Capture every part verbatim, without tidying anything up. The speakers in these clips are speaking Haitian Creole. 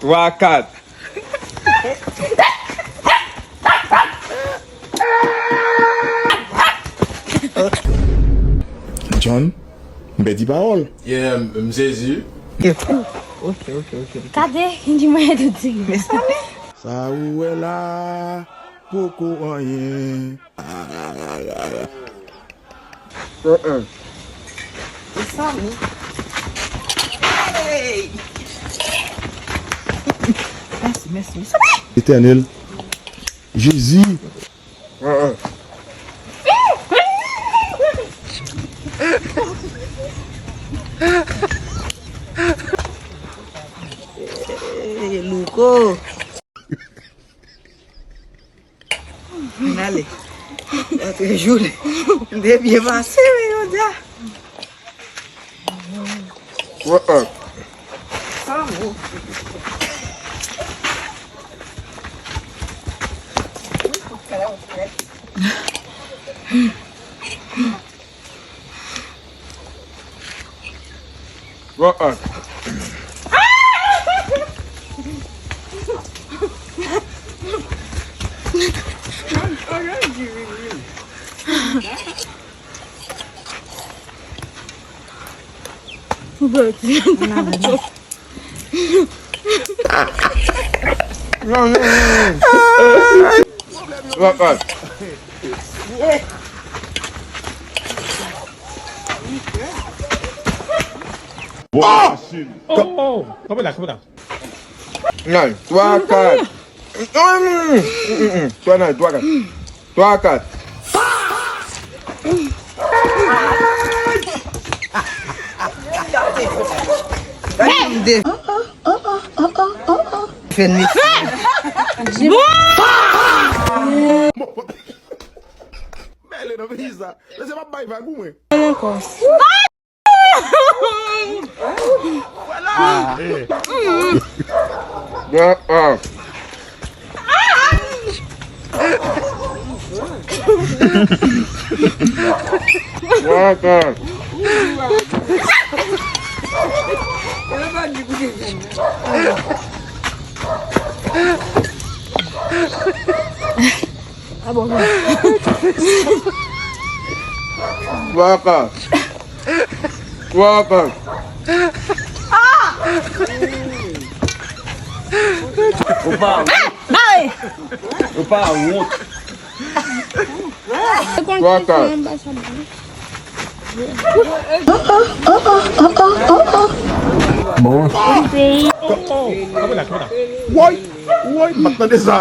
Twa, kat. John, m pèdi pawòl. Yeah, m, m sezi. Ok, ok, ok, ok. Gade, li di mwen tout seri. Sa ou wè la, poko anyen. Sa, wi. Hey! Mèsi, mèsi, mèsi. Etènèl. Jezi. Hey, Louko. Ann ale. Antre joul. M te byen pase, wi, jodi a. Sa bon. What? Non, non, non, non. What? Bon, machin. Oh, oh, oh. Kanpe la, kanpe la. Nan, twa, kat. Mm, mm, mm, mm. Twa, nan, twa, kat. Twa, kat. Fè n mesi. Mele nan peyi sa. Lese m ap bay vag ou mwen. Vwala. Ah. Twa, kat. Twa, kat. Ou pa wont. Ou pa wont. Twa, kat. Bon. Woy, woy, m pa t tande sa.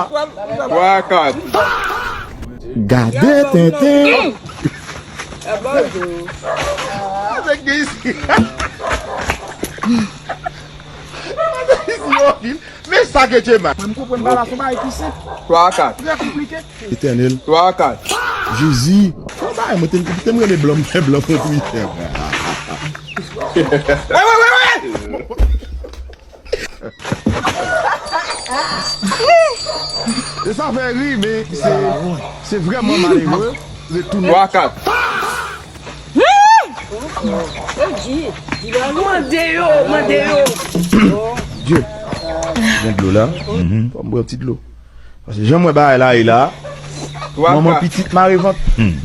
Twa, kat. Gade tenten. Avèk gen isi. Men sa ke Djema. Mwen, m konprann pa la, se yon bagay ki senp. Twa, kat. Trè konplike. Etènèl. Twa, kat. Jezi. Fò bagay, mwen te, te m rele blan, m fè blan pou Twitter. Wè, wè, wè, wè. E sa fè ri, men se, se vrèman malere. Retounen. Twa, kat. Mande yo, mande yo. Dye. Gen dlo la. Mhm. Fò m bwè yon ti dlo. Paske jan m wè bagay la ye la. Manman pitit mare vant. Hmm.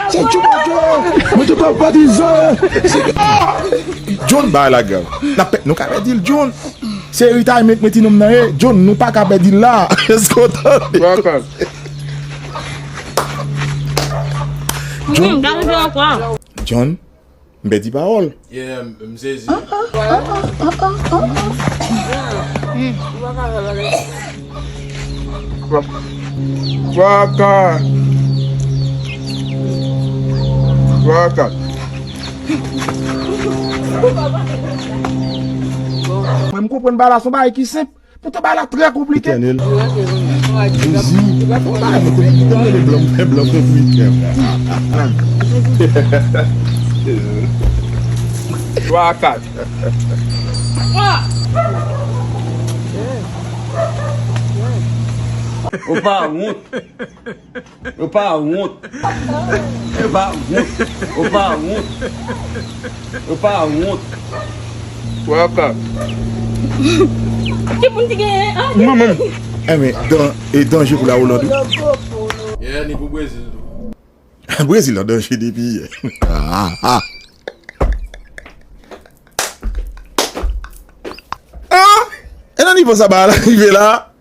Se Chewbacca. Mwen te pa patizan. John, bagay la grav. N ap pè-, nou ka pèdi l, John. Se retirement mwen ti nonm nan ye. John, nou pa ka pèdi l la. Èske w tande? John. John, m pèdi pawòl. Yeah, m, m sezi. Twa, kat. Twa, kat. Mwen, m konprann bagay la, se yon bagay ki senp. Poutan bagay la trè konplike. Etènèl. Jezi. Bagay mwen te, te mele blan, mwen fè blan pou Twitter. Twa, kat. Ou pa wont. Ou pa wont. Ou pa wont. Ou pa wont. Ou pa wont. Waka. Ki moun ki genyen an? Manman. Enben, dan, e danje pou la Hollande. Yeah, ni pou Brezil tou. Brezil an danje depi yè. Ah, ah. Ah! E nan nivo sa ba la rive la.